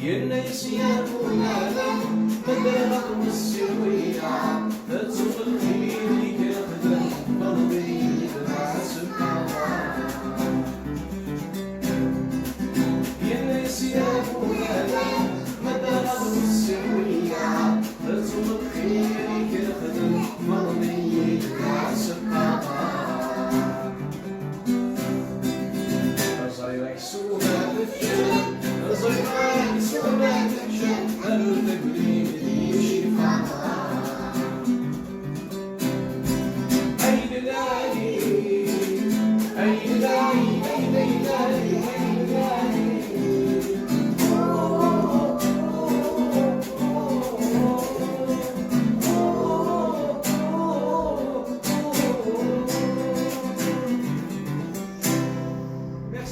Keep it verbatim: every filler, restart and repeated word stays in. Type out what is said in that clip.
Yenna-yas ya bunana, ma dama tmessiḍ-iyi, ad ttuɣ lxir i k-ixdem, ma nḍi-yi-d ma semmaḍ. Yenna-yas ya bunana, ma dama tmessiḍ-iyi, ad ttuɣ lxir i k-ixdem, ma nḍi-yi-d ma semmaḍ. Ẓriɣ aksum ad teččeḍ, ẓriɣ aksum